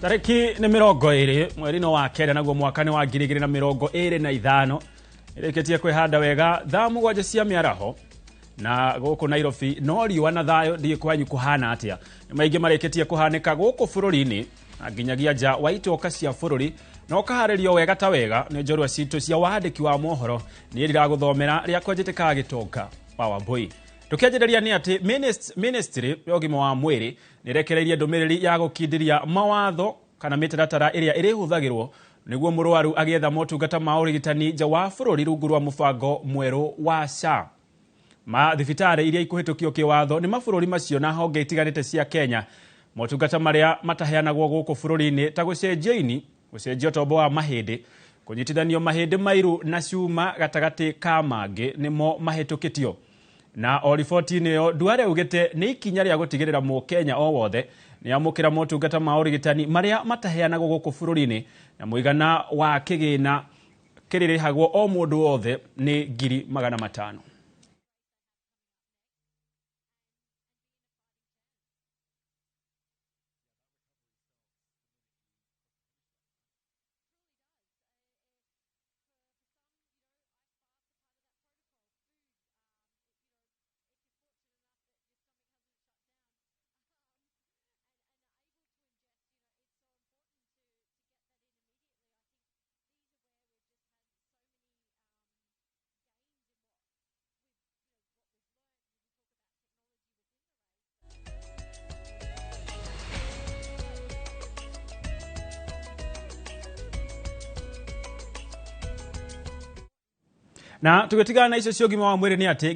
Tarĩki nĩ 20 mweri-inĩ wa kenda, naguo mwaka nĩ wa 2025. Ĩrĩkĩtie kwĩhanda wega thaa 7 cia mĩaraho, na gũkũ Nairobi no riũa na thayũ. Ndiĩ kwanyu kũhana atĩa. Nĩ maingĩ marĩkĩtie kũhanĩka gũkũ bũrũri-inĩ na nginyagia nja wa itoka cia bũrũri, na ũkaharĩrio wega ta wega nĩ njorua citũ cia wandĩki wa mohoro. Niĩ ndiragũthomera rĩakwa njĩtĩkaga gĩtonga wa Wambui. Tũkĩanjĩrĩria nĩ atĩ ministry ya ũgima wa mwĩrĩ nĩ ĩrekereirie ndũmĩrĩri ya gũkindiria mawatho kana mĩtaratara ĩrĩa ĩrĩhũthagĩrwo nĩguo mũrwaru agĩetha motungata ma ũrigitani nja wa bũrũri rungu rwa mũbango mwerũ wa SHA. Ma thibitarĩ iria ikũhĩtũkio kĩwatho nĩ mabũrũri macio na honge itiganĩte cia Kenya, motungata marĩa mataheanagwo gũkũ bũrũri-inĩ ta gũcenjio ini, gũcenjio tombo wa mahĩndĩ, kũnyitithanio mahĩndĩ mairu na cuma gatagatĩ ka mangĩ, nĩmo mahĩtũkĩtio. Na o riboti-inĩ ĩyo, Duale augĩte nĩ ikinya rĩa gũtigĩrĩra mũkenya o wothe nĩ amũkĩra motungata ma ũrigitani marĩa mataheanagwo gũkũ bũrũri-inĩ, na mũigana wa kĩgĩna kĩrĩrĩhagwo o mũndũ wothe nĩ 500,000. Na tũgĩtigana na icio cia ũgima wa mwĩrĩ nĩ atĩ